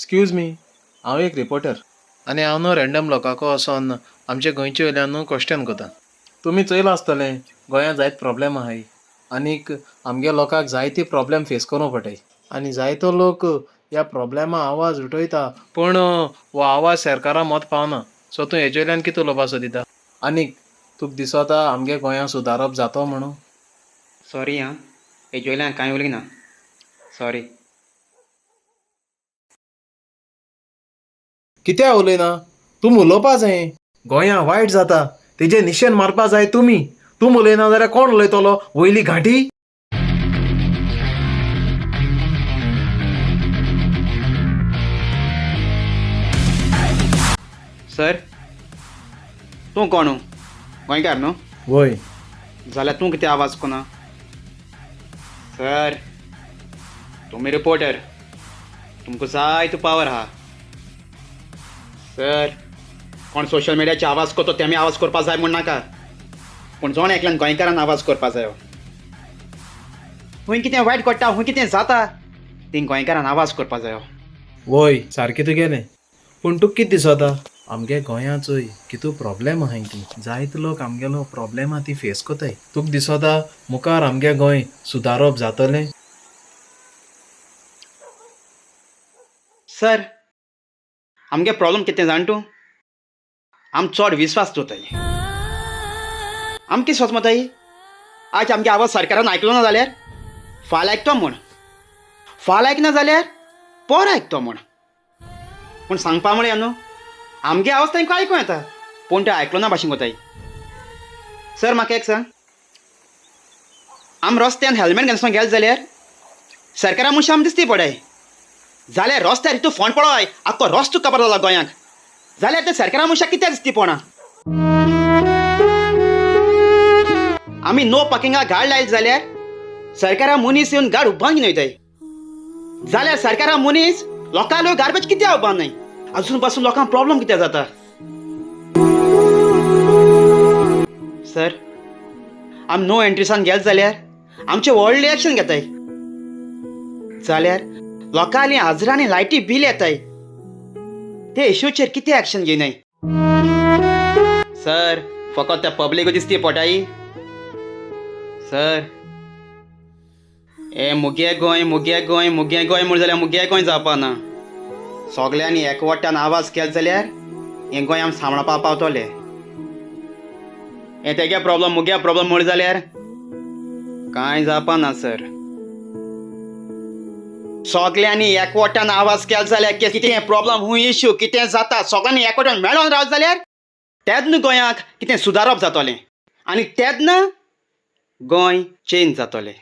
Excuse me, हांव एक reporter आनी हांव न्हू रँडम लोकांको वचोन आमचे गोंयचे वयल्यान न्हू क्वेश्चन करता. तुमी चोयलां आसतलें, गोंयांत जायते प्रॉब्लेम आहाय आनीक आमगे लोकांक जायती प्रॉब्लेम फेस करूंक पडटाय आनी जायतो लोक ह्या प्रॉब्लेमा आवाज उठयता, पूण हो आवाज सरकारा मोत पावना. सो तूं हेजे वयल्यान कितें उलोवपा सोदिता आनीक तुका दिसता आमगे गोंयांत सुदारप जातो म्हणून? सॉरी आं, हेजे वयल्यान कांय उलयना, सॉरी. कित्याक उलयना तूं? उलोवपा जाय. गोंया वायट जाता तेजे निशेन मारपा जाय तुमी. तूं उलयना जाल्यार कोण उलयतलो? वयली घांटी. सर, तूं कोण? गोंयकार न्हू? वय. जाल्यार तूं कितें आवाज कोना? सर, तुमी रिपोर्टर, तुमकां जाय तो पावर आहा. सर, कोण सोशल मिडियाचे आवाज करतो तेमी आवाज करपा जाय म्हूण नाका, पूण जोण एकल्यान गोंयकारान आवाज करपा जायो. खूंय कितें वायट घडटा, खूंय कितें जाता, ती गोंयकारान आवाज करपा जायो. वय, सारकें तुगेलें, पूण तुका कितें दिसता, आमगे गोंयांत चोय कितू प्रॉब्लेम आहाय ती, जायते लोक आमगेलो प्रॉब्लेम आहा ती फेस कोताय. तुका दिसता मुखार आमगे गोंय सुदारप जातलें? सर, आमगे प्रॉब्लम कितें जाण तूं? आम चड विस्वास दवरताय. आम कितें सोच मताय, आज आमगे आवाज सरकारान आयकलो ना जाल्यार फाल्यां आयकतो म्हूण, फाल्यां आयकना जाल्यार पोर आयकतो म्हूण. पूण सांगपा म्हळ्यार न्हू, आमगे आवाज तांकां आयकूं येता, पूण ते आयकलो ना भाशेन कोताय. सर, म्हाका एक सांग, आम रस्त्यान हेल्मेट घेनासतना गेले जाल्यार सरकारा मनशां आम दिसती पडाय, जाल्यार रस्त्यार तूं फोंड पळय, आख्खो रस्तो काबार जाला गोंयांक, जाल्यार ते सरकारा मनशाक कित्याक दिसती पोणा? आमी नो पार्किंगाक गाड लायली जाल्यार सरकारा मनीस येवन गाड उबान घेवन वयताय, जाल्यार सरकारा मनीस लोकांलो गार्बेज कित्याक उबान न्हय? अजून पासून लोकांक प्रॉब्लम कित्याक जाता? सर, आमी नो एंट्रीसान गेले जाल्यार आमचे व्हडलें एक्शन घेताय, जाल्यार लोकांली हजरांनी लायटी बील येताय, ते इश्यूचेर कितें एक्शन घेयनाय? सर, फकत त्या पब्लिक दिसती पोटाई? सर, हे मुगे गोंय, मुगे गोंय, मुगे गोंय म्हूण जाल्यार मुगे गोंय जावपा ना. सगल्यांनी एकवटान आवाज केलो जाल्यार हें गोंय आमी सांबाळपा पावतले. हें तेगे प्रॉब्लम, मुगे प्रॉब्लम म्हूण जाल्यार कांय जावपा ना. सर, सगल्यांनी एकवटान आवाज केलो जाल्यार, कितें प्रॉब्लम, हूंय इश्यू कितें जाता, सगल्यांनी एकवटान मेळोन रावत जाल्यार तेन्ना गोंयाक कितें सुदारप जातलें आनी तेन्ना गोंय चेंज जातलें.